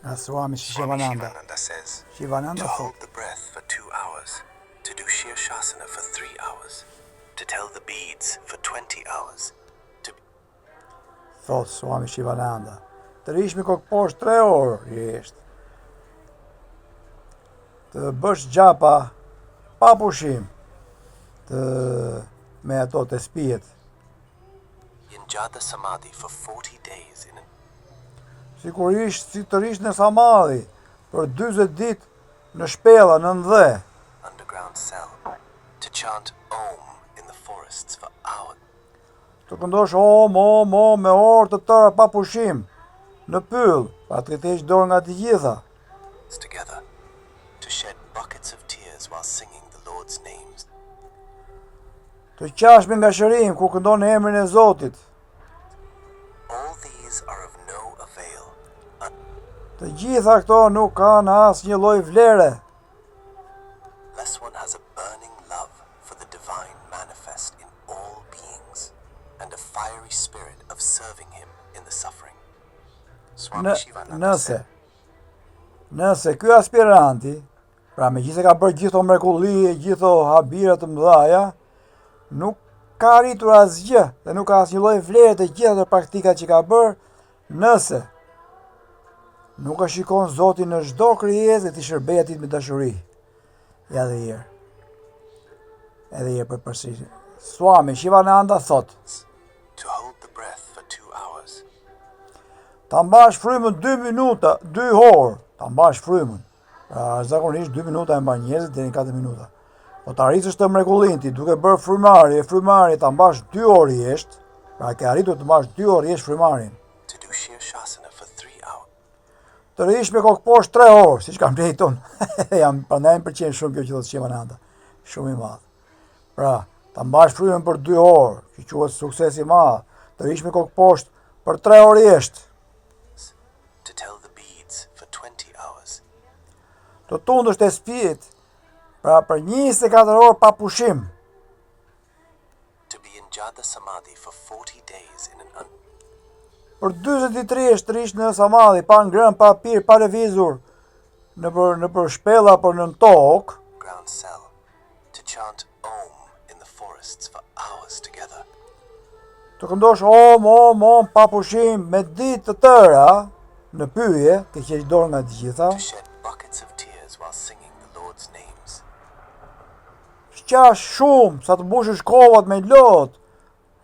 Nga Swami Swami Shivananda. Shivananda says, to Shivananda hold thotë, the breath for 2 hours, to do Shirshasana for 3 hours, to tell the beads for 20 hours, to thotë Swami Shivananda, të rish me kokë poshtë 3 orë rresht. Të bësh xhapa pa pushim, të me ato të spijet. in Jada Samadhi for 40 days in an Sikur ish, si të rish në samadhi për 40 ditë në shpella në ndhe, underground cell, to chant Om in the forests for hours. të këndosh om, om, om me orë të tëra pa pushim në pyll, pa të heq dorë nga të gjitha. together, to shed buckets of tears while singing the Lord's names, Të qash me ngashërim kur këndon emrin e Zotit. all these are of no avail Të gjitha këto nuk kanë asnjë lloj vlere, unless one has a burning love for the divine manifest in all beings and a fiery spirit of serving him in the suffering. Swami Në, Shivananda nëse said, nëse ky aspiranti, pra megjithëse ka bërë gjithë to mrekulli e gjithë to habira të mëdhaja, nuk ka arritur asgjë dhe nuk ka asnjë lloj vlere të gjitha ato praktikat që ka bërë, nëse nuk e shikon Zotin në çdo krijesë dhe t'i shërbej atij me dashuri. Ja dhe herë. Edhe herë për përsëri. Swami Shivananda thot, to hold the breath for 2 hours, ta mbash frymën 2 minuta, 2 orë, ta mbash frymën. Pra, zakonisht 2 minuta e mban njerëzit deri në 4 minuta. Po të arritësh të mrekullin ti duke bërë frymarrje, frymarrje, ta mbash 2 orë rresht, pra ke arritur të mbash 2 orë rresht frymarrjen. to do Shirshasana for 3 hours, Të rish me kokë poshtë 3 orë, siç kam drejt unë. Jam prandaj më pëlqen shumë kjo që thotë Shivananda. Shumë i madh. Pra, ta mbash frymën për 2 orë, që quhet sukses i madh. Të rish me kokë poshtë për 3 orë rresht. to tell the beads for 20 hours, Të tundësh të spijet, pra për 24 orë pa pushim. to be in Jada Samadhi for 40 days in an un- Për 43 rresht të rish në samadhi, pa ngrënë, pa pirë, pa lëvizur, në për, në për shpella, për në tokë, underground cell, to chant Om in the forests for hours together, të këndosh om, om, om, pa pushim, me ditë të tëra, në pyje, të heq dorë nga të gjitha, to shed buckets of tears while singing the Lord's names, qash shumë, sa të mbushësh kovat me lot,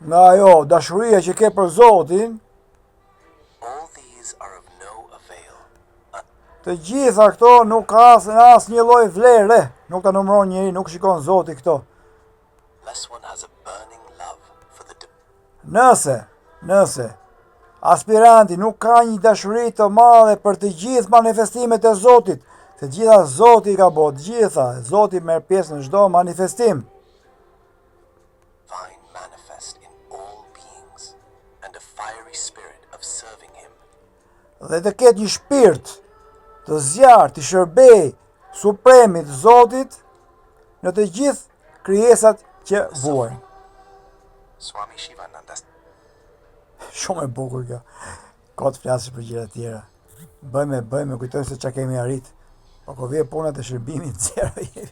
nga ajo dashuria që ke për Zotin, all these are of no avail të gjitha këto nuk ka as, asnjë lloj vlere, nuk ta numëron njeri, nuk shikon Zoti këto. unless one has a burning love for the di- Nëse, nëse, aspiranti nuk ka një dashuri të madhe për të gjithë manifestimet e Zotit, të gjitha Zoti i ka bo, të gjitha, Zoti merr pjesë në çdo manifestim. divine manifest in all beings and a fiery spirit of serving him Dhe të ketë një shpirt të zjarr, të shërbej supremit Zotit në të gjithë krijesat që vuajnë. Swami Shivananda Shumë e bukur kjo. Ka të flasësh për gjëra të tjera. Bëjme, bëjme, kujtojmë se çka kemi arrit. Po kur vjen puna të shërbimit, zero jemi.